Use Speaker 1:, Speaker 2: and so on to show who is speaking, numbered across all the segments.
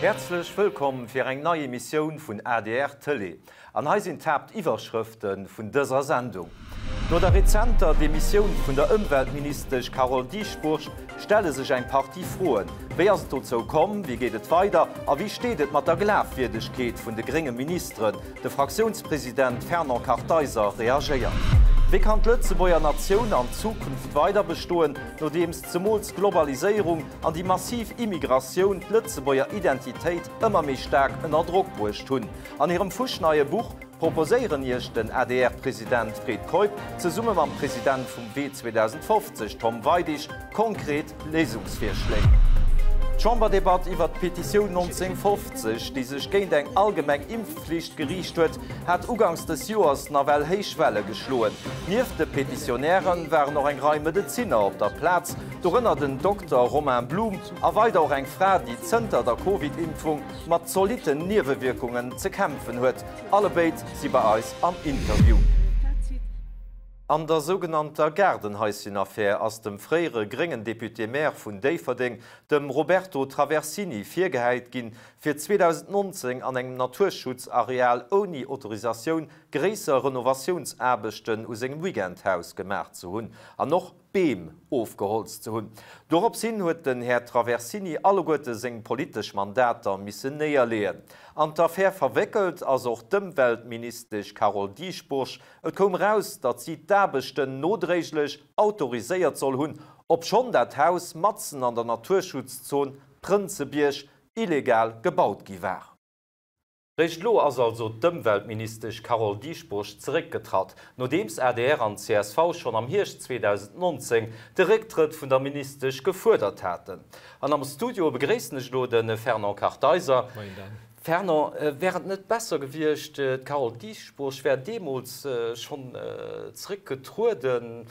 Speaker 1: Häerzlech wëllkomm fir eng nei Emissioun vun adr Tëlee. An hei sinn d'Haaptiwwerschrëfte vun dëser Sendung. No der rezenter Demissioun vun der Ëmweltministesch Carole Dieschbourg stelle sech eng Partie Froen. Wéi ass et dozou komm? Wéi geet et weider? A wéi steet et mat der Glafwierdegkeet vun de grénge Ministeren? De Fraktiounspresident Fernand Kartheiser reagéiert. Wéi kann d'Lëtzebuerger Natioun an Zukunft weider bestoen, nodeems zemools d'Globaliséierung an déi massiv Immigratioun d'Lëtzebuerger Identitéit ëmmer méi staark ënner Drock bruecht hunn? An hirem fuschneie Buch proposéieren Iech den ADR-President Fred Keup zesumme mam President vum Wee 2050 Tom Weidig konkret Léisungsvirschléi. D'Chamberdebatt iwwert d'Petitioun 1950, déi sech géint eng allgemeng Impfflicht geriicht huet, hat uganks des Joers nawell héich Welle geschloen. Nieft de Petitionäre waren och eng Rei Medezinner op der Plaz, dorënner den Dokter Romain Blum a weider och eng Fra, déi zënter der Covid-Impfung mat zolitten Niewewierkungen ze kämpfen huet. Allebéid si bei eis am Interview. An der sougenannter Gaardenhaischen-Affär ass dem fréiere gréngen Député-maire vun Déifferdeng, dem Roberto Traversini, virgehäit ginn, fir 2019 an engem Naturschutzareal ouni Autorisatioun gréisser Renovatiounsaarbechten u sengem Weekendhaus gemaach ze hunn an och Beem ofgeholzt ze hunn. Dorops hin huet den Här Traversini alleguerte seng politesch Mandater missen néierleeën. An d'Affär verwéckelt ass och d'Ëmweltministesch Carole Dieschbourg, Et koum raus, datt si d'Aarbechten nodréiglech autoriséiert soll hunn, obschonn dat Haus matzen an der Naturschutzzon Prënzebierg illegal gebaut gi war. Réischt elo ass also d'Ëmweltministesch Carole Dieschbourg zeréckgetratt, nodeems adr an csv schonn am Hierscht 2019 de Récktrëtt vun der Ministesch gefuerdert haten. An am Studio begréissen ech elo de Fernand Kartheiser. Fernand, wär et net besser gewiescht, d'Carole Dieschbourg wär deemools schonn zeréckgetrueden,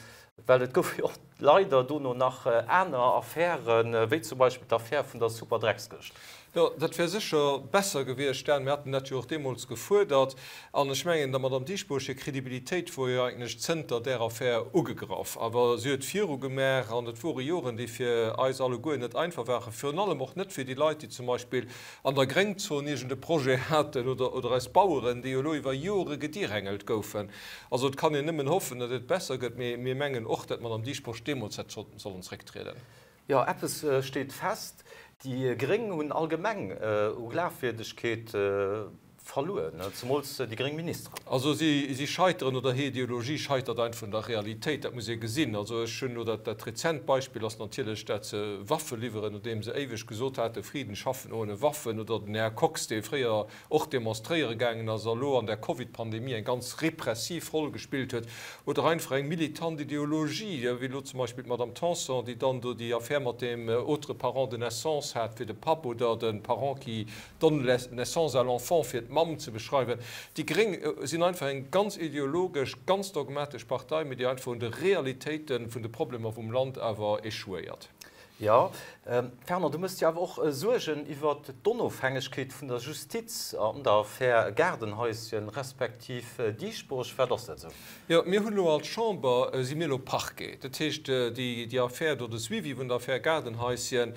Speaker 1: well et gouf jo och leider dono nach aner Affären, wéi zum Beispill d'Affär vun der Superdreckskëscht.
Speaker 2: Jo, dat wär sécher besser gewiescht, Dan. Mir haten dat jo och deemools gefuerdert. An ech mengen, der Madame Dieschbourg hir Kredibilitéit wor jo eigentlech zënter där Affär ugegraff. Awer si huet virugemaach an et wore Joren, déi fir eis alleguer net einfach waren, virun allem och net fir déi Leit, déi zum Beispill an der Gréngzon iergend e Projet haten oder oder eis Baueren, déi jo elo iwwer Jore gedirängelt goufen. Also et kann een nëmmen hoffen, datt et besser gëtt, mee mir mengen och, datt d'Madame Dieschbourg deemools hätt sollen zrécktrieden.
Speaker 1: Jo, eppes steet fest, Déi Gréng hunn allgemeng u Glafwierdegkeet Verluer, zemools déi gréng Ministeren.
Speaker 2: Also si scheiteren, oder hir Ideologie scheitert einfach un der Realitéit, dat muss ee gesinn. Also ech hunn elo dat dat rezent Beispill ass natierlech dat se Waffe liwweren, nodeem se éiweg gesot haten, Frieden schaffen ohne Waffen, oder den Här Kox, dee fréier och demonstréiere gaangen ass a lo an der Covid-Pandemie eng ganz repressiv Roll gespillt huet, oder einfach eng militant Ideologie, wéi elo zum Beispill d'Madame Tanson, déi dann do déi Affär mat deem autre parent de naissance hat fir de Papp oder de parent qui donne naissance à l'enfant, fir d'Mamm ze beschreiwen. Déi Gréng sinn einfach eng ganz ideologesch, ganz dogmatesch Partei, mee déi einfach un de Realitéite vun de Problemer vum Land awer échouéiert.
Speaker 1: Jo, Fernand, du méchs dir awer och Suergen iwwer d'Onofhängegkeet vun der Justiz an der Affär Gaardenhaischen respektiv Dieschbourg. Firwat ass dat esou?
Speaker 2: Jo, mir hunn elo als Chamber, si mir elo Parquet. Dat heescht, déi Affär do, de Suivi vun der Affär Gaardenhaischen,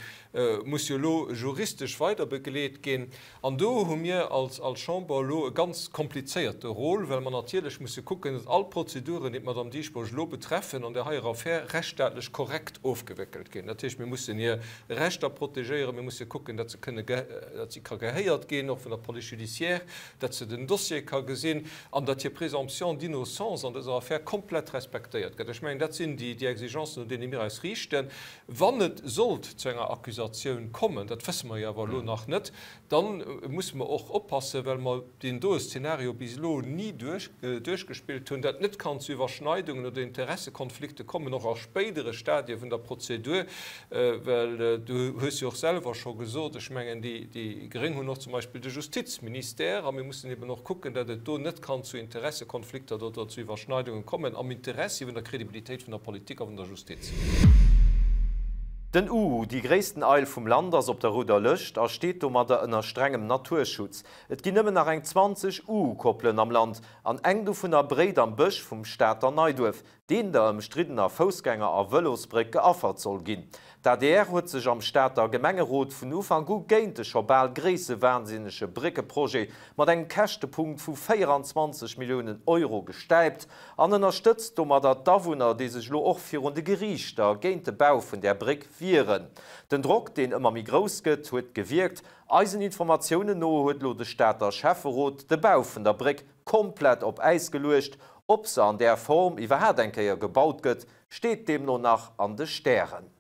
Speaker 2: muss jo elo juristesch weider begleet ginn. An do hu mir als als Chamber elo e ganz komplizéierte Rôle, well mer natierlech musse kucken, datt all Prozeduren, déi d'Madame Dieschbourg elo betreffen, an där heier Affär rechtsstaatlech korrekt ofgewéckelt ginn. Dat heescht, mir mussen hir Rechter protegéieren, mir musse kucken, datt se kënne, datt si ka gehéiert ginn, och vun der Police judiciaire, datt se den Dossier ka gesinn an datt hir Présomption d'innocence an dëser Affär komplett respektéiert gëtt. Ech mengen, dat sinn déi Exigencen, un deene mir eis riichten. Wann et sollt zu enger Accusatioun kommen, dat wësse mer jo awer elo nach net, da musse mer och oppassen, well mer deen doe Szenario bis elo ni duerchgespillt hunn, dat net kann zu Iwwerschneidungen oder Interessekonflikte kommen, och a spéidere Stadie vun der Prozedur, well du hues jo och selwer scho gesot, ech mengen, déi Gréng hunn och zum Beispill de Justizministère a mir mussen eben och kucken, datt et do net kann zu Interessekonflikter oder zu Iwwerschneidungen kommen am Interessi vun der Kredibilitéit vun der Politik a vun der Justiz.
Speaker 1: Den Uhu, déi gréissten Eil vum Land, ass op der rouder Lëscht a steet domadder ënner strengem Naturschutz. Et ginn nëmmen nach eng 20 Uhu-Koppelen am Land an eng dovunner bréit am Bësch vum Stater Neiduerf, deen der ëmstriddener Foussgänger a Vëlosbréck geaffert soll ginn. D'adr huet sech am Stater Gemengerot vun Ufank u géint de scho bal gréissewahnsinnege Bréckeprojet mat engem Käschtepunkt vu 24 Milliounen Euro gestäipt an ënnerstëtzt domadder d'Awunner, déi sech elo och virun de Geriichter géint de Bau vun där Bréck wieren. Den Drock, deen ëmmer méi grouss gëtt, huet gewierkt. Eisen Informatiounen no huet elo de Stater Schäfferot de Bau vun der Bréck komplett op Äis geluecht. Ob se an där Form iwwerhaat eng Kéier gebaut gëtt, steet deemno nach an de Stären.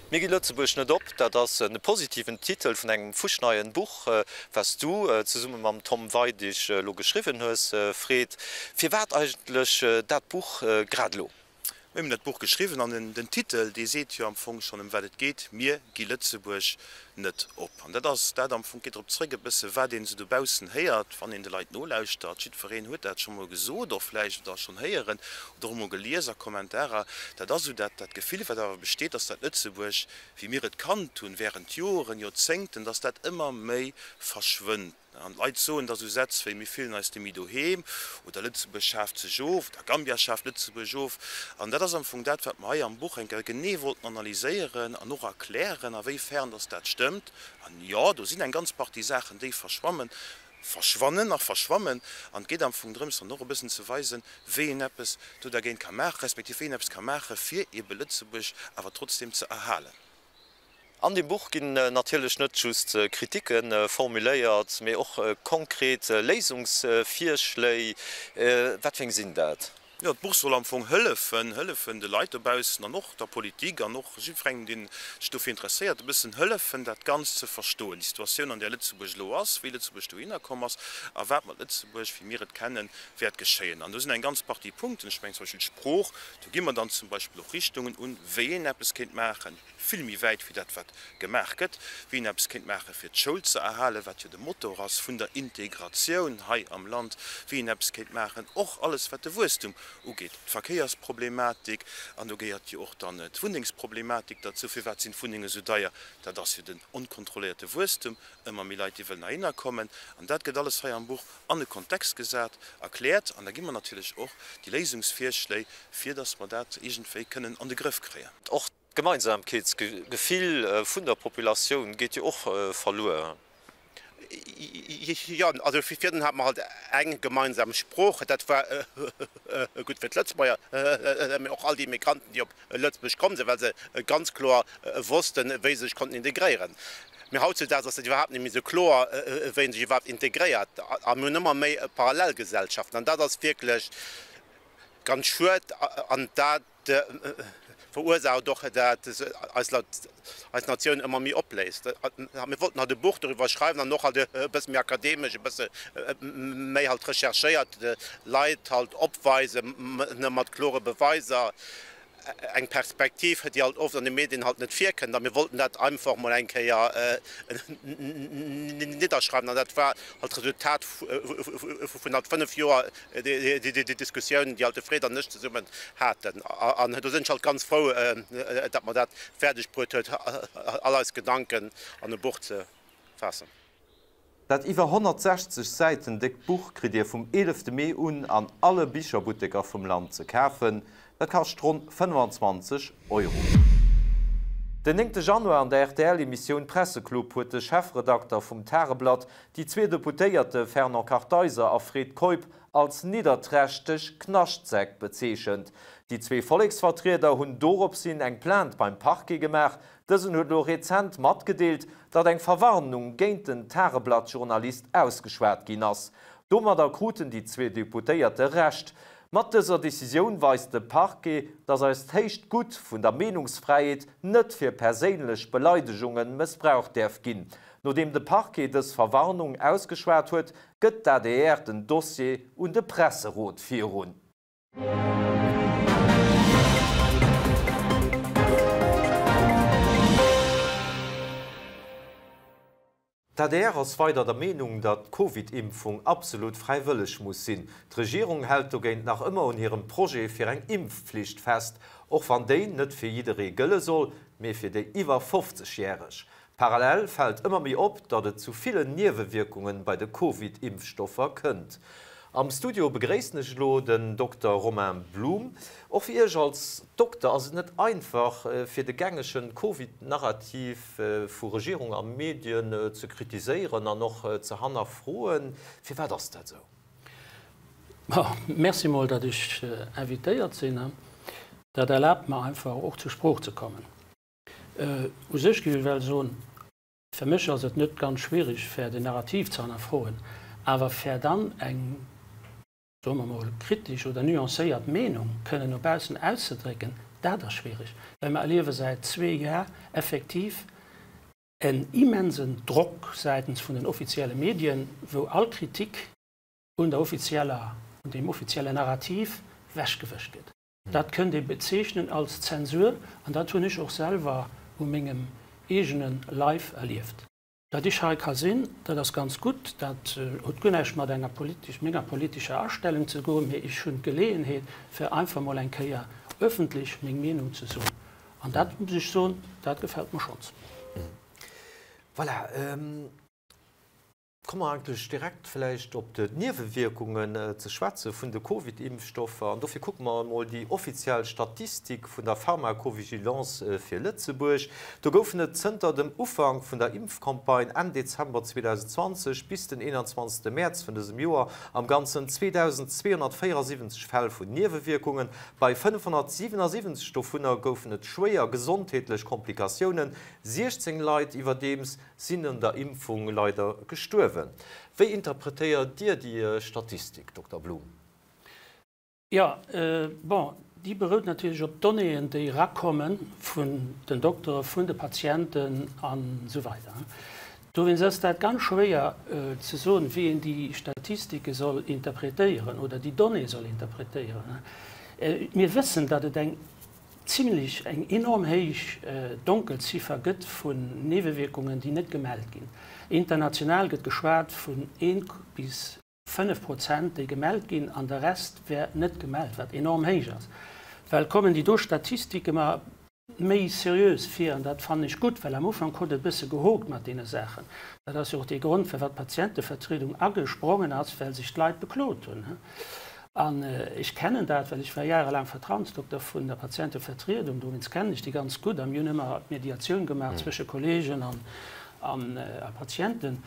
Speaker 1: Mir gi Lëtzebuerg net op, dat ass e positiven Titel vun engem fuschneien Buch, wat s du zesumme mam Tom Weidig elo geschriwwen hues, Fred. Firwat eigentlech dat Buch grad elo?
Speaker 3: Mir hunn dat Buch geschriwwen an den Titel, dee seet jo am Fong schonn, ëm wat et geet, Mir gi Lëtzebuerg net op. An dat ass dat am Fong, geet drop zréck e bësse wat een esou dobaussen héiert, wann een de Leit nolauschtert. Jiddwereen huet dat scho mol gesot och vläicht oder schonn héieren oder och mol gelies a Kommentarer. Dat ass esou dat dat Gefill, wat awer besteet, dass dat Lëtzebuerg, wéi mir et kannt hunn, während Joren, Joerzéngten, dass dat ëmmer méi verschwënnt. An d'Leit soen da sou Sätz wéi, Mir fillen eis nemmi doheem oder Lëtzebuerg schaaft sech of oder Gambia schaaft Lëtzebuerg of. An dat ass am Fong dat, wat mer hei am Buch eng Kéier genee wollten analyséieren an och erklären, a wéi fern dass dat stëmmt. An jo, do sinn eng ganz Partie Saachen, déi verschwammen, verschwannen a verschwammen. An et geet am Fong drëms, dann och e bëssen ze weisen, wéi een eppes do dergéint ka maachen, respektiv wéi een eppes ka maachen, fir eebe Lëtzebuerg awer trotzdem ze erhalen.
Speaker 1: An deem Buch ginn natierlech net just Kritike formuléiert, mee och konkret Léisungsvirschléi. Wat fir eng sinn dat?
Speaker 3: Jo, d'Buch soll am Fong hëllefen, hëllefen de Leit dobaussen an och der Politik an och jiddwerengem, dee sech dofir interesséiert, e bëssen hëllefen, dat Ganzt ze verstoen, déi Situatioun, an där Lëtzebuerg elo ass, wéi Lëtzebuerg dohinner komm ass a wat mat Lëtzebuerg, wéi mir et kennen, wäert geschéien. An do sinn eng ganz Partie Punkten, ech mengen zum Beispill d'Sprooch, do gi mer dann zum Beispill och Richtungen un, wéi een eppes kéint maachen. vill méi wäit wéi dat wat gemaach gëtt, wéi een eppes kéint maache fir d'Schoul ze erhalen, wat jo de Motor ass vun der Integratioun hei am Land, wéi een eppes kéint maachen, och alles wat de Wuesstum ugeet, d'Verkéiersproblematik, an do gehéiert jo och dann d'Wunnengsproblematik derzou, firwat sinn d'Wunnenge sou deier, dat ass jo den onkontrolléierte Wuesstum, ëmmer méi Leit déi wëllen heihinner kommen, an dat gëtt alles hei am Buch an e Kontext gesat, erkläert, an da gi mer natierlech och déi Léisungsvirschléi, fir datt mer dat iergendwéi kënnen an de Grëff kréien.
Speaker 1: Och d'Gemeinsamkeetsgefill vun der Populatioun geet jo och verluer.
Speaker 4: Jo, also virdrun hate mer halt eng gemeinsam Sprooch, dat war gutt fir d'Lëtzebuerger, mee och all déi Immigranten, déi op Lëtzebuerg komm sinn, well se ganz kloer wossten, wéi se sech konnten integréieren. Mee hautzudaags ass dat iwwerhaapt net méi esou kloer, wéi een sech iwwerhaapt integréiert. A mir hunn ëmmer méi Parallelgesellschaften an dat ass wierklech ganz schued an dat verursaacht och, dat eis eis Natioun ëmmer méi opléist. Mir wollten halt e Buch doriwwer schreiwen an och halt e bësse méi akademesch, e bësse méi halt recherchéiert, de Leit halt opweisen, mat klore Beweiser, eng Perspektiv, déi halt oft an de Medien halt net virkënnt. A mir wollten dat einfach mol eng Kéier nidderschreiwen an dat war halt d'Resultat vun halt 5 Joer Diskussiounen, déi halt de Fred an ech zesummen haten. An do sinn ech halt ganz frou, datt mer dat fäerdeg bruet huet, all eis Gedanken an e Buch ze faassen.
Speaker 1: Dat iwwer 160 Säiten déckt Buch kritt Dir vum 11 Mee un an alle Bicherbutteker vum Land ze kafen. Dat kascht ronn 25 Euro. Den 9 Januar an der RTL-Emissioun Presseclub huet de Chefredakter vum Tageblatt déi zwee Deputéierte Fernand Kartheiser a Fred Keup als nidderträchteg Knaschtsäck bezeechent. Déi zwee Volleksvertrieder hunn doropshin eng Plainte beim Parquet gemaach. Dësen huet elo rezent matgedeelt, datt eng Verwarnung géint den Tageblatt-Journalist ausgeschwat ginn ass. Domadder kruten déi zwee Deputéierte Recht. Mat dëser Decisioun weist de Parquet, datt eist héicht Gutt vun der Meenungsfräiheet net fir perséinlech Beleidegunge mëssbraucht däerf ginn. Nodeem de Parquet dës Verwarnung ausgeschwat huet, gëtt d'ADR den Dossier un de Presserot virun. D'adr ass weider der Meenung, datt d'Covid-Impfung absolut fräiwëlleg muss sinn. D'Regierung hält dogéint nach ëmmer un hirem Projet fir eng Impfflicht fest, och wann déi net fir jidderee gëlle soll, mee fir déi iwwer 50 Järeg. Parallel fält ëmmer méi op, datt et zu villen Niewewierkungen bei de Covid-Impfstoffer kënnt. Am Studio begréissen ech elo den Dokter Romain Blum. Och fir Iech als Dokter ass et net einfach, fir de gängegen Covid-Narrativ vu Regierung a Medien ze kritiséieren an och ze hannerfroen. Firwat ass dat esou?
Speaker 5: Merci mol, datt ech invitéiert sinn. Dat erlaabt mer einfach och zur Sprooch ze kommen. U sech géif ech well soen, fir mech ass et net ganz schwierig, fir den Narrativ ze hannerfroen, awer fir dann eng, soe mer mol, kritesch oder nuancéiert Meenung kënnen no baussen auszedrécken, dat ass schwierig, well mer erliewe säit zwee Jar effektiv en immensen Drock säitens vun den offizielle Medien, wou all Kritik un der offizieller, un deem offiziellen Narrativ wechgewëscht gëtt. Dat kënnt ee bezeechnen als Zensur an dat hunn ech och selwer u mengem eegene Leif erlieft. Dat ech hei ka sinn, dat ass ganz gutt, dat huet guer näischt mat enger politesch, menger politescher Astellung ze goen, mee ech hunn d'Geleeënheet, fir einfach mol eng Kéier öffentlech meng Meenung ze soen. An dat muss ech soen, dat gefält mer schonns.
Speaker 1: Voilà. Komme mer eigentlech direkt vläicht op d'Niewewierkungen ze schwätze vun de Covid-Impfstoffer. An dofir kucke mer emol déi offiziell Statistik vun der Pharmacovigilance fir Lëtzebuerg. Do goufen et zënter dem Ufank vun der Impfcampagne Enn Dezember 2020 bis den 21 Mäerz vun dësem Joer am Ganzen 2.274 Fäll vun Niewewierkungen. Bei 577 dovunner goufen et schwéier gesondheetlech Komplikatiounen, 16 Leit iwwerdeems sinn un der Impfung leider gestuerwen. Wéi interpretéiert Dir déi Statistik, Dokter Blum?
Speaker 5: Jo, bon, déi berout natierlech op Donnéeën, déi erakomme vun den Doktere, vun de Patienten an esou weider. Dowéinst ass dat ganz schwéier ze soen, wéi een déi Statistike soll interpretéieren oder déi Donnée soll interpretéieren. Mir wëssen, datt et eng zimlech eng enorm héich Donkelziffer gëtt vun Niewewierkungen, déi net gemellt ginn. International gëtt geschwat vun 1 bis 5 Prozent, déi gemellt ginn, an de Rest wär net gemellt, wat enorm héich ass. Well kommen déi do Statistike mer méi seriös vir, an dat fannen ech gutt, well am Ufank huet et e bësse gehookt mat deene Saachen. Dat ass jo och dee Grond, firwat d'Patientevertriedung agesprongen ass, well sech d'Leit beklot hunn. An ech kennen dat, well ech war jahrelaang Vertrauensdokter vun der Patientevertriedung, dowéinst kennen ech déi ganz gutt. A mir hunn ëmmer d'Mediatioun gemaach zwësche Kolleegen a Patienten.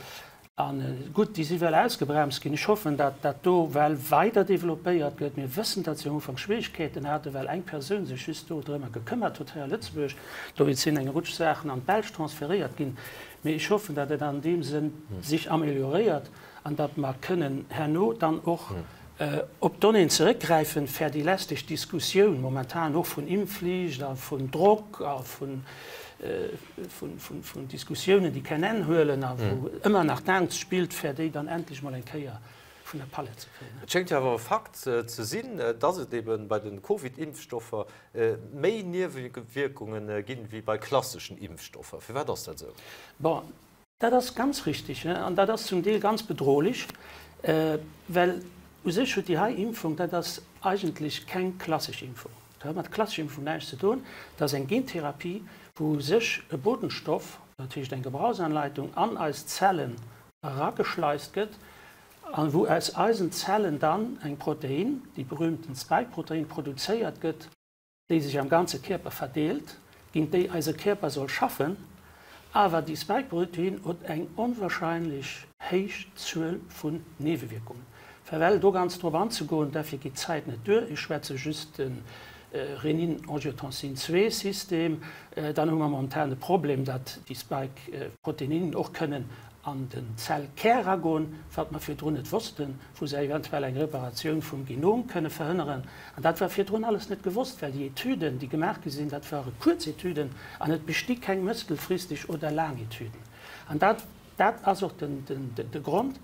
Speaker 5: A gutt, déi si well ausgebremst ginn. Ech hoffen, datt dat do well weider developpéiert gëtt. Mir wëssen, datt si am Ufank Schwierigkeeten haten, well eng Persoun sech just do drëmmer gekëmmert huet hei a Lëtzebuerg. Dowéinst sinn eng Rutsch Saachen an d'Belsch transferéiert ginn. Mee ech hoffen, datt et an deem Sënn sech amelioréiert. an datt mer kënnen herno dann och op d'Donnéeën zeréckgräifen, fir déi lästeg Diskussioun momentan och vun Impfflicht a vun Drock a vun Diskussiounen, déi keng Enn huelen a wou ëmmer nach d'Aangst spillt, fir déi dann endlech mol eng Kéier vun der Palett ze kréien.
Speaker 1: Et schéngt jo awer e Fakt ze sinn, datt et ebe bei de Covid-Impfstoffer méi Niewewierkunge ginn, wéi bei klasseschen Impfstoffer. Firwat ass dat esou?
Speaker 5: Bon, Dat ass ganz richtig an dat ass zum Deel ganz bedrohlech, well u sech huet déi hei Impfung, dat ass eigentlech keng klassesch Impfung, dat huet mat klassescher Impfung näischt ze doen, dat ass eng Gentherapie, wou u sech e Botenstoff, dat heescht eng Gebrauchsanleitung, an eis Zellen erageschleist gëtt a wou aus eisen Zellen dann eng Protein, déi berühmten Spike-Protein, produzéiert gëtt, déi sech am ganze Kierper verdeelt, géint déi eise Kierper soll schaffen, awer déi Spike-Protein huet eng onwahrscheinlech héich Zuel vun Niewewierkungen. Fir well do ganz drop anzegoen, derfir geet d'Zäit net duer, ech schwätze just de Renin-Angiotensin-II-System, dann hu mer momentan de Problem, datt déi Spike-Proteinen och kënnen an den Zellkär eragoen, wat mer virdrun net wossten, wou se eventuell eng Reparatioun vum Genom kënne verhënneren. An dat war virdrun alles net gewosst, well déi Etüden, déi gemaach gi sinn, dat ware kuerz Etüden an et besti keng mëttelfristeg oder laang Etüden. An dat, dat ass och den, den, de Grond,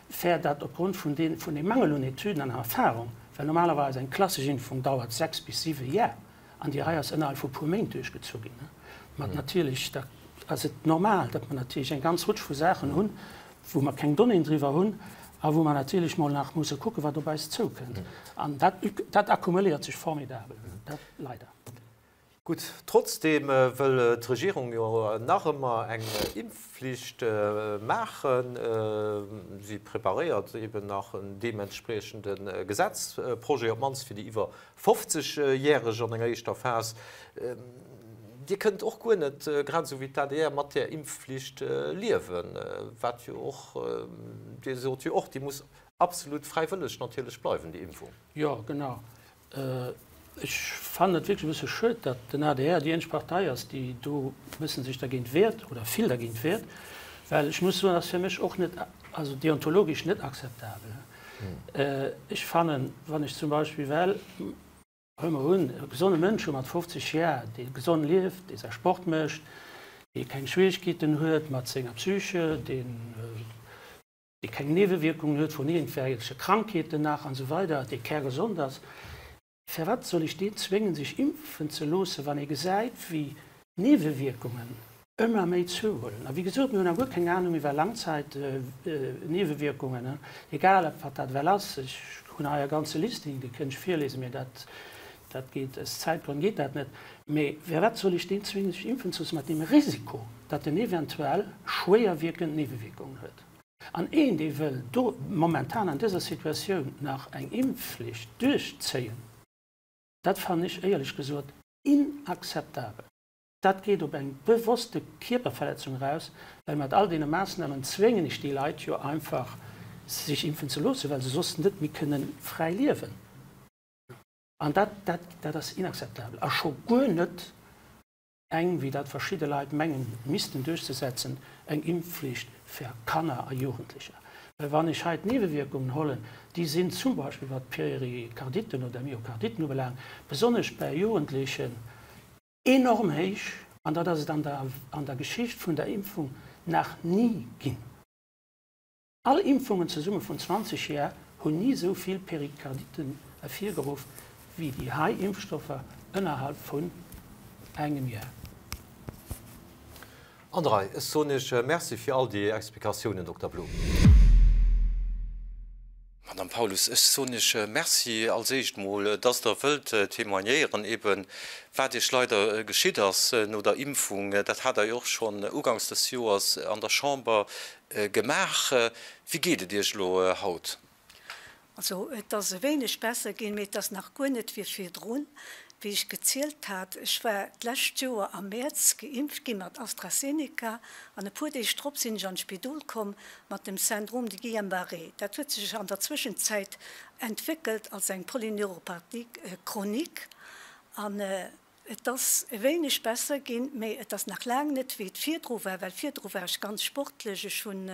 Speaker 5: fir dat opgrond vun deen, vun deem Mangel un Etüden an Erfahrung, well normalerweis eng klassesch Impfung dauert 6 bis 7 Jar, An déi hei ass ënnerhalb vu puer Méint duerchgezu ginn, mat natierlech der. ass et normal, datt mer natierlech eng ganz Rutsch vu Saachen hunn, wou mer keng Donnéeën driwwer hunn a wou mer natierlech mol nach musse kucken, wat op eis zoukënnt. An dat, dat akkumuléiert sech formidabel, dat leider.
Speaker 1: Gutt, trotzdeem wëll d'Regierung jo nach ëmmer eng Impfflicht maachen. Si preparéiert eben nach en deementspriechende Gesetzprojet, op d'mannst fir déi iwwer 50 Järeg an enger éischter Phas. Dir kënnt och guer net, grad esou wéi d'ADR, mat där Impfflicht liewen, wat jo och, Dir sot jo och, déi muss absolut fräiwëlleg natierlech bleiwen, déi Impfung.
Speaker 5: Jo, genau. Ech fannen et wierklech e bësse schued, datt den adr déi eenzeg Partei ass, déi do e bëssen sech dergéint wiert oder vill dergéint wiert, well ech muss soen, ass fir mech och net, also deontologesch net akzeptabel. Ech fannen, wann ech zum Beispill well, huele mer un, e gesonne Mënsch hu mat 50 Jar, dee gesond lieft, dee säi Sport mécht, dee keng Schwierigkeeten huet mat senger Psyche, deen, dee keng Niewewierkungen huet vun iergendwelche Krankheeten nach an esou weider, dee kärgesond ass, firwat soll ech deen zwéngen sech impfen ze loossen, wann ee gesäit wéi d'Niewewierkungen ëmmer méi zouhuelen? A wéi gesot, mir hunn nach guer keng Anung iwwer Langzeitniewewierkungen, egal wat dat ewell ass. Ech hunn hei e ganze Listing, dee kënnt ech virlesen, mee dat dat geet aus Zäitgrënn geet dat net. Mee firwat soll ech deen zwéngen sech impfen ze loossen, mat deem Risiko, datt en eventuell schwéierwierkend Niewewierkungen huet? An een, dee wëll do momentan an dëser Situatioun nach eng Impfflicht duerchzéien, dat fannen ech éierlech gesot inakzeptabel. Dat geet op eng bewosste Kierperverletzung eraus, well mat all deene Maassnamen zwéngen ech déi Leit jo einfach, sech impfen ze loossen, well se soss net méi kënnen fräi liewen. An dat, dat, dat ass inakzeptabel a scho guer net eng, wéi dat verschidde Leit mengen missten duerchzesetzen, eng Impfflicht fir Kanner a Jugendlecher. Well wann ech hei d'Niewewierkungen hollen, déi sinn zum Beispill wat d'Perikarditen oder Myokarditen ubelaangt, besonnesch bei Jugendlechen enorm héich, an dat ass et an der an der Geschicht vun der Impfung nach ni ginn. All Impfungen zesumme vun 20 Jar hunn ni esou vill Perikarditen ervirgeruff wéi déi hei Impfstoffer ënnerhalb vun engem Jar.
Speaker 1: Andrei, ech soen Iech Merci fir all déi Explikatiounen, Dokter Blum. Madame Paulus, ech soen Iech Merci als éischt mol, dass Der wëllt témoignéieren, eben wat Iech leider geschitt ass no der Impfung. Dat hat Der jo och schonn uganks des Joers an der Chamber Gemaach. Wéi geet et Iech elo haut?
Speaker 6: Also et ass e wéineg besser ginn, mee et ass nach guer net wéi virdrun. Wéi ech gezielt hat, ech war d'lescht Joer am Mäerz geimpft gi mat AstraZeneca an e puer Deeg drop sinn ech an d'Spidol komm mat dem Syndrome de Guillain-Barré. Dat huet sech an der Zwëschenzäit entwéckelt als eng Polyneuropathie chronique an Et ass e wéineg besser ginn, mee et ass nach laang net wéi et virdru war, well virdru war ech ganz sportlech. Ech hunn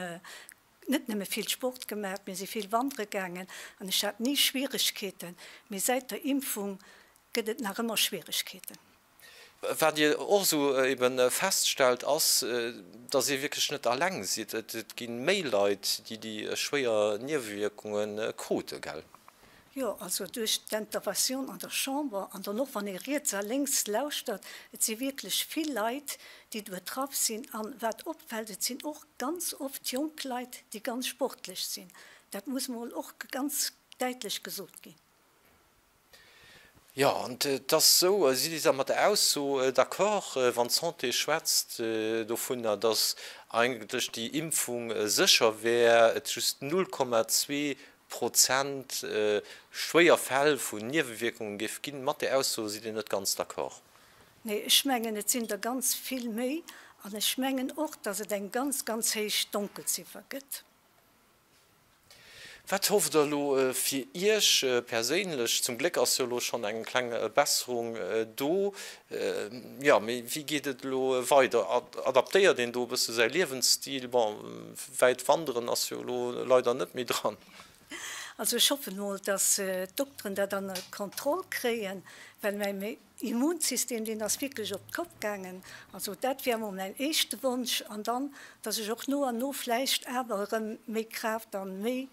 Speaker 6: net nëmme vill Sport gemaach, mir si vill wandere gaangen an ech hat ni Schwieregkeeten. Mee säit der Impfung gëtt et nach ëmmer Schwieregkeeten.
Speaker 1: Wat Dir och esou ebe feststellt, ass, datt Dir wierklech net alleng sidd. Et gi méi Leit, déi déi schwéier Niewewierkunge krute, gell?
Speaker 6: Jo, also duerch d'Interventioun an der Chamber an dann och wann ee riets a lénks lauschtert, et si wierklech vill Leit, déi do betraff sinn. An wat opfält, et sinn och ganz oft jonk Leit, déi ganz sportlech sinn. Dat muss mol och ganz däitlech gesot ginn.
Speaker 1: Jo, an et ass esou, sidd Dir da mat der Ausso d'accord, wann d'Santé schwätzt dovunner, datt eigentlech déi Impfung sécher wär, et just 0,2 Prozent schwéier Fäll vun Niewewierkungen géif ginn. Mat där Ausso sidd Dir net ganz d'accord?
Speaker 6: Nee, ech mengen, et sinn der ganz vill méi. An ech mengen och, datt et eng ganz, ganz héich Donkelziffer gëtt.
Speaker 1: Wat hofft Der elo fir Iech perséinlech? Zum Gléck ass jo elo schonn eng kleng Besserung do. Jo, mee wéi geet et elo weider? Adaptéiert een do e bësse säi Liewensstil? Bon, wäit wanderen ass jo elo leider net méi dran.
Speaker 6: Also ech hoffen mol, dass d'Dokteren dat ënner Kontroll kréien, well mäi Immunsystem, deen ass wierklech op d'Kopp gaangen. Also dat wär mol mäin éischte Wonsch. An dann, dass ech och no an no vläicht awer erëm méi Kraaft an méi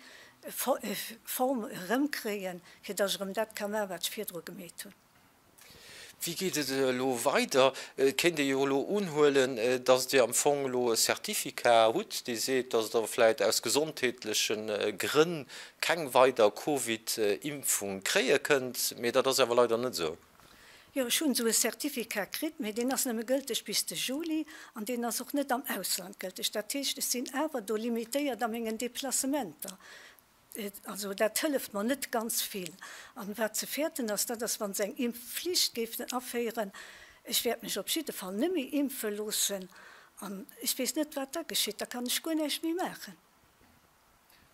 Speaker 6: Form erëmkréien, fir dass ech erëm dat ka maachen, wat ech virdru gemeet hunn.
Speaker 7: Wéi geet et elo weider? Et kéint ee jo elo unhuelen, datt Dir am Fong elo e Certificat hutt, dee seet, datt Der vläicht aus gesondheetleche Grënn keng weider Covid-Impfung kréie kënnt. Mee dat ass awer leider net esou.
Speaker 6: Jo, ech hunn esou e Certificat kritt, mee deen ass nëmme gëlteg bis de Juli an deen ass och net am Ausland gëlteg. Dat heescht, ech sinn awer do limitéiert a mengen Deplacementer. Also dat hëlleft mer net ganz vill. An wat ze fäerten ass, dat ass, wa se eng Impfflicht géifen aféieren. Ech wäert mech op jidde Fall net méi impfe loossen. An ech weess net, wat da geschitt. Da kann ech guer näischt méi maachen.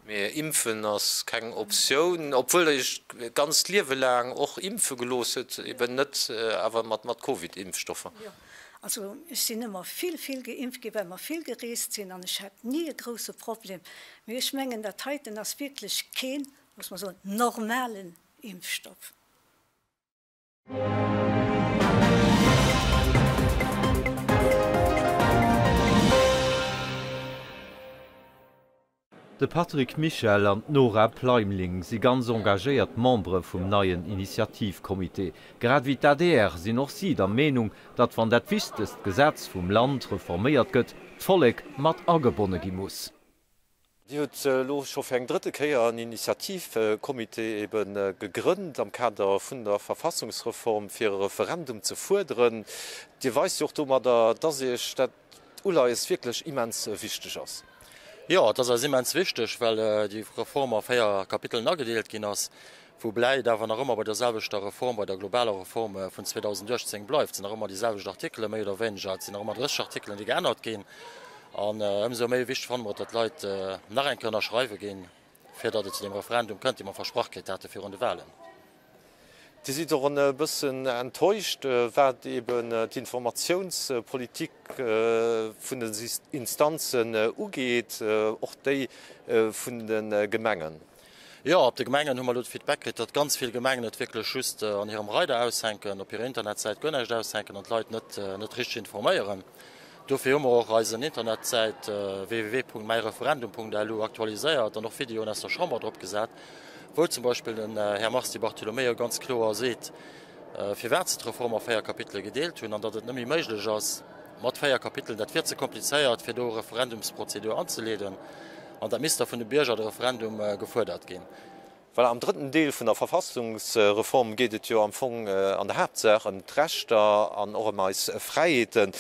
Speaker 7: Mee impfen ass keng Optioun, obwuel Der Iech d'ganzt Liewe laang och impfe gelooss hutt, eben net awer mat Covid-Impfstoffer.
Speaker 6: Jo, also ech sinn ëmmer vill, vill geimpft ginn, well mer vill gereest sinn an ech hat ni e grousse Problem. Mee ech mengen, dat heiten ass wierklech keen, muss mer soen, normalen Impfstoff.
Speaker 1: De Patrick Michel an d'Nora Pleimling si ganz engagéiert Membere vum neien Initiativcomité. Grad ewéi d'ADR sinn och si der Meenung, datt wann dat wichtegst Gesetz vum Land reforméiert gëtt, d'Vollek mat agebonne gi muss.
Speaker 7: Dir hutt elo scho fir eng drëtte Kéier en Initiativcomité ebe gegrënnt am Kader vun der Verfassungsreform, fir e Referendum ze fuerderen. Dir weist jo och domadder, datt Iech dat Uleies wierklech immens wichteg ass.
Speaker 8: Jo, et ass eis immens wichteg, well déi Reform a 4 Kapitelen agedeelt ginn ass, woubäi et awer nach ëmmer bei der selwechter Reform, bei der globaler Reform vun 2018 bleift. Et sinn nach ëmmer déi selwecht Artikele méi oder wéineger, et sinn nach ëmmer 30 Artikelen, déi geännert ginn. An ëmsou méi wichteg fanne mer et, datt d'Leit nach eng Kéier ënnerschreiwe ginn, fir datt et zu deem Referendum kënnt, dee mer versprach kritt hate virun de Wahlen.
Speaker 7: Dir sidd och e bëssen enttäuscht, wat eben d'Informatiounspolitik vun den Instanzen ugeet, och déi vun de Gemengen.
Speaker 8: Jo, op de Gemengen hu mer elo de Feedback kritt, datt ganz vill Gemengen et wierklech just an hirem Reider aushänken, op hirer Internetsäit guer näischt aushänken an d'Leit net net richteg informéieren. Dofir hu mer och eisen Internetsäit www.mäireferendum.lu aktualiséiert an och Videoen aus der Chamber drop gesat. wou zum Beispill den Här Mars Di Bartolomeo ganz kloer seet, firwat se d'Reform a 4 Kapitele gedeelt hunn an datt et net méi méiglech ass mat 4 Kapitelen, dat wier ze komplizéiert, fir do e Referendumsprozedur anzeleeden an dat misst da vun de Bierger de Referendum gefuerdert ginn.
Speaker 7: Voilà, am drëtten Deel vun der Verfassungsreform geet et jo am Fong an der Haaptsaach ëm d'Rechter an och ëm eis Fräiheeten.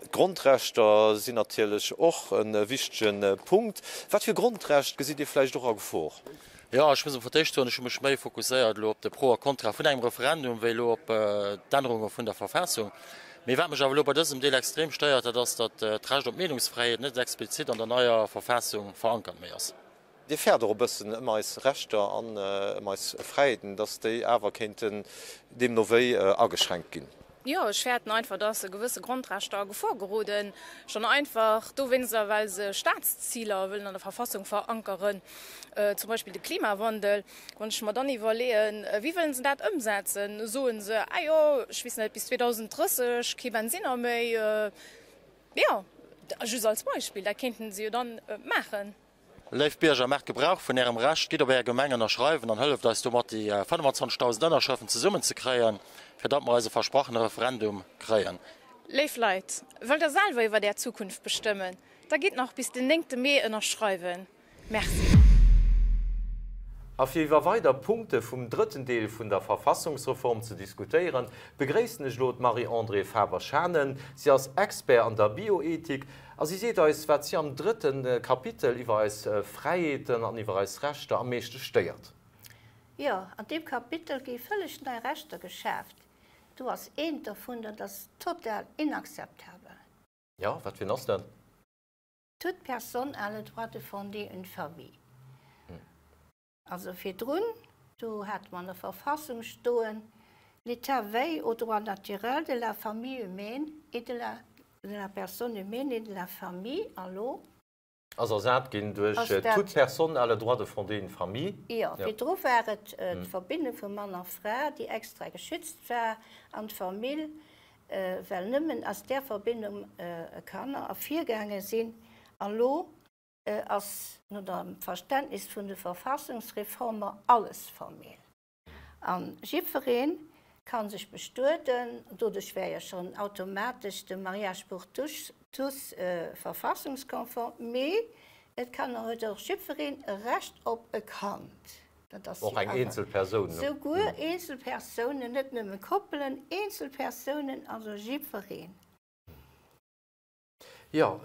Speaker 7: D'Grondrechter sinn natierlech och e wichtege Punkt. Wat fir Grondrecht gesitt Dir vläicht och a Gefor?
Speaker 8: Jo, ech muss emol fir d'éischt soen, ech hu mech méi fokusséiert elo op de Pro a Contra vun engem Referendum wéi elo op d'Ännerunge vun der Verfassung. Mee wat mech awer elo bei dësem Deel extrem stéiert, dat ass, datt d'Recht op Meenungsfräiheet net explizit an der neier Verfassung verankert méi ass.
Speaker 7: Dir fäert och e bëssen ëm eis Rechter an ëm eis Fräiheeten, dass déi awer kéinten deemno wéi ageschränkt ginn.
Speaker 9: Jo, ech fäerten einfach, dass e gewësse Grondrechter a Gefor geroden, schonn einfach dowéinster, well se Staatsziler wëllen an der Verfassung verankeren, zum Beispill de Klimawandel. Wann ech mer dann iwwerleeën, wéi wëllen se dat ëmsetzen, soe se, ah jo, ech weess net, bis 2030 kee Bensinner méi. Jo, just als Beispill, dat kéinten se jo dann maachen.
Speaker 8: Léif Bierger, maacht Gebrauch vun Ärem Recht, gitt op Är Gemeng ënnerschreiwen an hëlleft eis domat déi 25.000 Ënnerschrëften zesummen ze kréien, fir datt mer eise versprachene Referendum kréien.
Speaker 9: Léif Leit, wëllt der selwer iwwert Är Zukunft bestëmmen? Da gitt nach bis den néngte Mee ënnerschreiwen. Merci.
Speaker 1: A fir iwwer weider Punkte vum drëtten Deel vun der Verfassungsreform ze diskutéieren, begréissen ech elo d'Marie-Andrée Faber-Schanen. Si ass Expert an der Bioethik a si seet eis, wat si am drëtte Kapitel iwwer eis Fräiheeten an iwwer eis Rechter am meeschte stéiert.
Speaker 10: Jo, an deem Kapitel gi vëlleg nei Rechter geschaaft. Do ass eent dovun, dat ass total inakzeptabel.
Speaker 1: Jo, wat fir een ass dat?
Speaker 10: Toute personne a le droit de fonder une famille. Also virdrun, do hate mer an der Verfassung stoen, L'État veille au droit naturel de la famille humaine et de la de la personne humaine et de la famille. A lo?
Speaker 1: Ass ersat ginn duerch Toute personne a le droit de fonder une famille.
Speaker 10: Jo, virdru war et d'Verbindung vu Mann a Fra, déi extra geschützt war, an d'Famill, well nëmmen aus där Verbindung Kanner ervirgaange sinn. A lo ass no dem Verständnis vun de Verfassungsreformer alles Famill. A jiddweree. Ka sech bestueden, doduerch wär jo schonn automatesch de Mariage pour tous verfassungskonform, mee et kann och, huet och jiddwereen e Recht op e Kand. Dat ass
Speaker 1: Och eng eenzel Persoun.
Speaker 10: Souguer eenzel Persounen, net nëmme Koppelen, eenzel Persounen, also jiddwereen.
Speaker 1: Jo,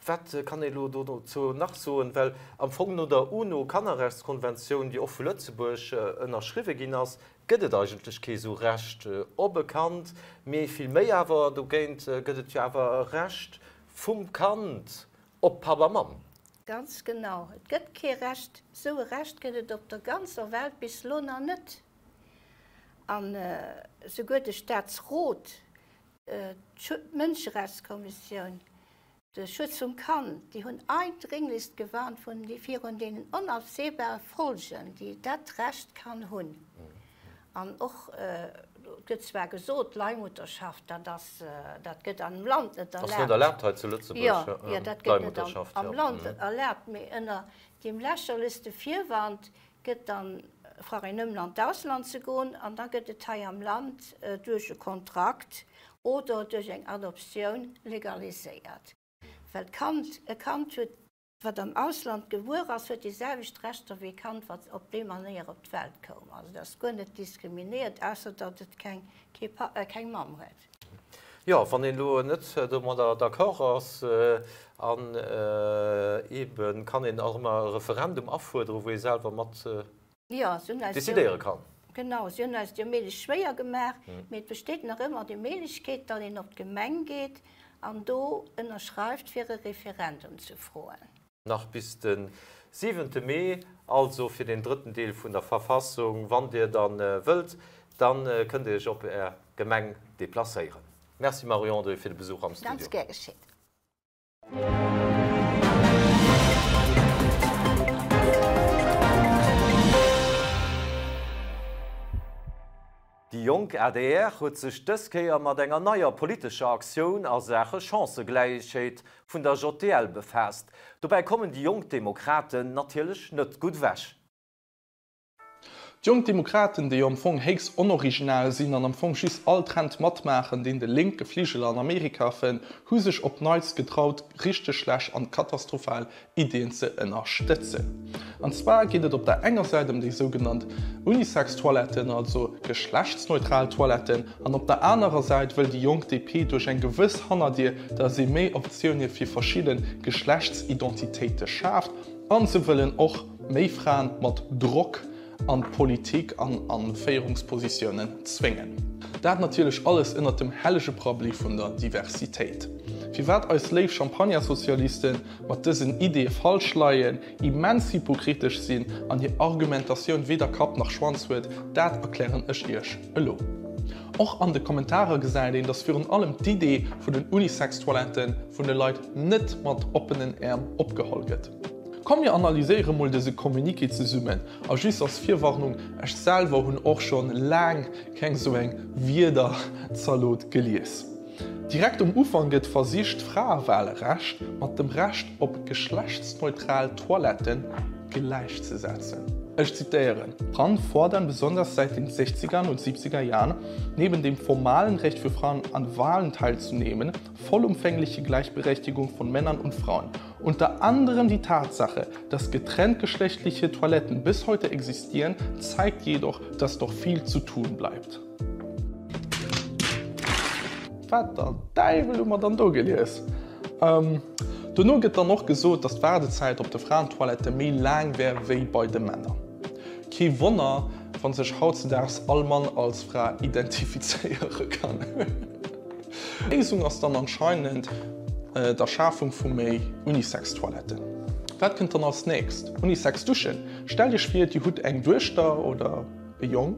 Speaker 1: wat kann ee elo dozou nach soen? Well am Fong no der UNO-Kannerrechtskonventioun, déi och vu Lëtzebuerg ënnerschriwwe ginn ass, gëtt et eigentlech kee sou Recht op e Kand, mee vill méi awer dogéint gëtt et jo awer e Recht vum Kand op Papp a Mamm.
Speaker 10: Ganz genau. Et gëtt kee Recht, sou e Recht gëtt et op der ganzer Welt bis elo nach net. An souguer de Staatsrot D'Mënscherechtskommissioun, de Schutz vum Kand, déi hunn eindringlichst gewarnt vun virun deenen onabsehbare Folgen, déi dat Recht kann hunn. An och, et gëtt zwar gesot, d'Leihmutterschaft, dat ass, dat gëtt am Land net erlaabt.
Speaker 1: Ass net erlaabt hei zu Lëtzebuerg,
Speaker 10: jo, dat gëtt net am Land erlaabt, mee ënner deem lächerlechste Virwand gëtt dann brauch een nëmmen an d'Ausland ze goen an da gëtt et hei am Land duerch e Kontrakt oder duerch eng Adoptioun legaliséiert. Well d'Kand, e Kand huet, wat am Ausland gebuer ass, huet déi selwecht Rechter wéi e Kand, wat op déi Manéier op d'Welt koum. Also et ass guer net diskriminéiert, ausser datt et keng, kee Pa, keng Mamm huet.
Speaker 1: Jo, wann een elo net domadder d'accord ass, an eebe kann een och ëmmer e Referendum afuerderen, wou ee selwer mat decidéiere kann.
Speaker 10: Genau, si hunn eis déi Méiglech schwéier gemaach, mee et besteet nach ëmmer déi Méiglechkeet, datt een op d'Gemeng geet an do ënnerschreift, fir e Referendum ze froen.
Speaker 1: Nach bis de siwente Mee, also fir den drëtten Deel vun der Verfassung. Wann Dir dann wëllt, dann kënnt Dir Iech op Är Gemeng deplacéieren. Merci Marie-Andrée fir de Besuch am Studio.
Speaker 10: Ganz gär geschétt.
Speaker 1: Déi jonk adr huet sech dës Kéier mat enger neier politescher Aktioun a Saache Chancëgläichheet vun der JDL befaasst. Dobäi kommen déi jonk Demokraten natierlech net gutt ewech.
Speaker 11: D'Jonk Demokraten, déi jo am Fong héchst onoriginal sinn an am Fong just all Trend matmaachen, deen de lénke Fligel an Amerika fënnt, hu sech op neits getraut, richteg schlecht an katastrophal Ideeën ze ënnerstëtzen. An zwar geet et op der enger Säit ëm déi sougenannt Unisex-Toiletten, also geschlechtsneutral Toiletten, an op der anerer Säit wëll déi jonk DP duerch eng gewëss Hannerdier, datt ee méi Optioune fir verschidde Geschlechtsidentitéite schaaft, an se wëllen och méi Fraen mat Drock an d'Politik an a Féierungspositiounen zwéngen. Dat natierlech alles ënnert dem hellege Prabbeli vun der Diversitéit. Firwat eis léif Champagnersozialisten mat dësen Ideeë falsch leien, immens hypokritesch sinn an hir Argumentatioun weder Kapp nach Schwanz huet, dat erklären ech iech elo. Och an de Kommentarer gesäit een, dass virun allem d'Idee vun den Unisex-Toiletten vun de Leit net mat oppenen Äerm opgeholl gëtt. Komm mir analyséiere mol dëse Communiqué zesummen. A just als Virwarnung, ech selwer hunn och schonn laang keng sou eng Wierderzalot gelies. Direkt um Ufank gëtt versicht d'Fraewahlrecht mat dem Recht op geschlechtsneutral Toiletten gläichzesetzen. Ech zitéieren, Frauen fordern besonders seit den sechzigern und siebziger Jahren neben dem formalen Recht für Frauen an Wahlen teilzunehmen, vollumfängliche Gleichberechtigung von Männern und Frauen. Unter anderem die Tatsache, dass getrenntgeschlechtliche Toiletten bis heute existieren, zeigt jedoch, dass noch viel zu tun bleibt. Wat der Däiwel hu mer dann do gelies? Dono gëtt dann och gesot, dass d'Waardezäit op de Fraentoilette méi laang wär wéi bei de Männer. Kee Wonner, wa sech hautzedaags all Mann als Fra identifizéiere kann. D'Léisung ass dann anscheinend d'Erschafung vu méi Unisex-Toiletten. Wat kënnt dann als nächst? Unisex-Duschen? Stellt iech vir, dir hutt eng Duechter oder e Jong,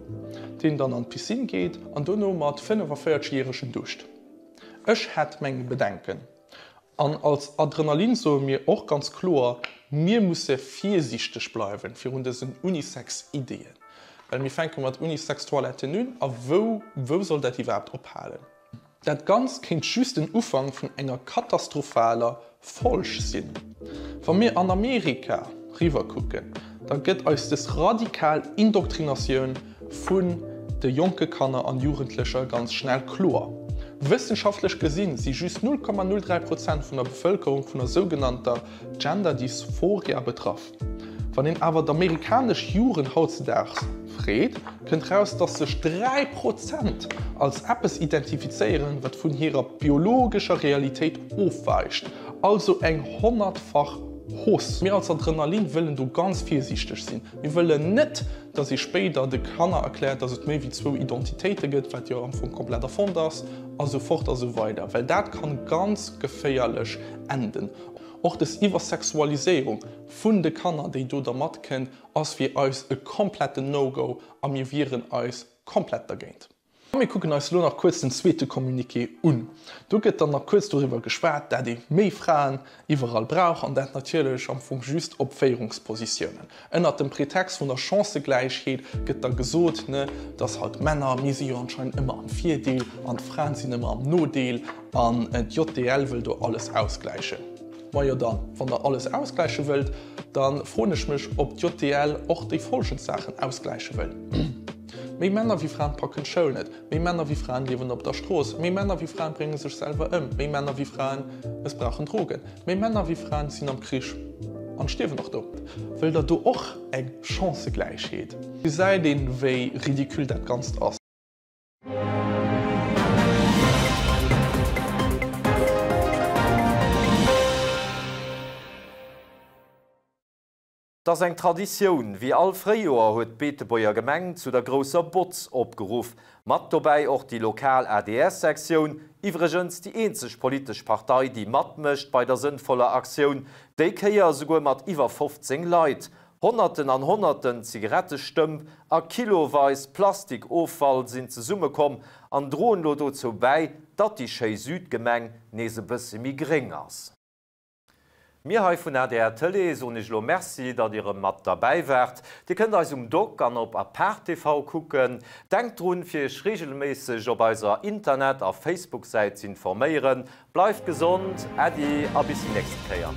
Speaker 11: deen dann an d'Piscine geet an dono mat 45 järegen duscht. Ech hätt meng Bedenken. An als Adrenalin soe mir och ganz kloer, Mir musse virsiichteg bleiwen virun dësen Unisex-Ideeën, well mir fänke mat Unisex-Toiletten un a wou, wou soll dat iwwerhaapt ophalen? Dat Ganzt kéint just den Ufank vun enger katastrophaler Folg sinn. Wa mir an Amerika riwwer kucken, da gëtt eis dës radikal Indoktrinatioun vun. de jonke Kanner an Jugendlecher ganz schnell kloer. Wëssenschaftlech gesinn si just 0,03 Prozent vun der Bevëlkerung vun der sougenannter Gender Dysphoria betraff. Wann een awer d'amerikanesch Jugend hautzedaags freet, kënnt raus, dass sech 3 Prozent als eppes identifizéieren, wat vun hirer biologescher Realitéit ofweicht, also eng honnertfach Hausse. Mir als Adrenalin wëllen do ganz virsiichteg sinn. Mir wëllen net, dass ee spéider de Kanner erkläert, dass et méi wéi zwou Identitéite gëtt, wat jo am Fong komplett erfonnt ass, a sou fort a sou weider, well dat kann ganz geféierlech enden. Och des Iwwersexualiséierung vun de Kanner, déi do da matkënnt, ass fir eis e kompletten No-Go a mir wieren eis komplett dergéint. A mir kucken eis elo nach kuerz den zweete Communiqué un. Do gëtt dann nach kuerz doriwwer geschwat, dat ee méi Fraen iwwerall brauch an dat natierlech am Fong just op Féierungspositiounen. Ënnert dem Pretext vun der Chancëgläichheet gëtt da gesot, ne, dass halt Männer, mir si jo anscheinend ëmmer am Virdeel an d'Fraen sinn ëmmer am Nodeel an d'JDL wëll do alles ausgläichen. Majo dann, wann der alles ausgläiche wëllt, da froen ech mech, ob d'JDL och déi folgend Saachen ausgläiche wëll. Méi Männer wéi Fraen packen d'Schoul net, méi Männer wéi Fraen liewen op der Strooss, méi Männer wéi Fraen brénge sech selwer ëm, méi Männer wéi Fraen mëssbrauchen Drogen, méi Männer wéi Fraen sinn am Krich an stierwen och do. Wëllt der do och eng Chancëgläichheet? Gesäit een, wéi ridicule dat Ganzt ass.
Speaker 1: 't ass eng Traditioun, Wéi all Fréijoer huet d'Beetebuerger Gemeng zu der grousser Botz opgeruff. Mat dobäi och déi lokal ADR-Sektioun, iwwregens déi eenzeg politesch Partei, déi matmécht bei der sënnvoller Aktioun, déi Kéier esouguer mat iwwer 15 Leit. Honnerten an Honnerten Zigarettestëmp a kiloweis Plastikoffall sinn zesummekomm an droen lo dozou bäi, datt déi schéi Südgemeng nees e bësse méi gréng ass. Mir hei vun adr Tëlee soen iech elo Merci, datt dir erëm mat derbäi waart. Dir kënnt eis um Dock an op Apart TV kucken. Denkt drun, fir iech reegelméisseg op eiser Internet a Facebook-Säit z'informéieren. Bleift gesond, Äddi a bis déi nächste Kéier.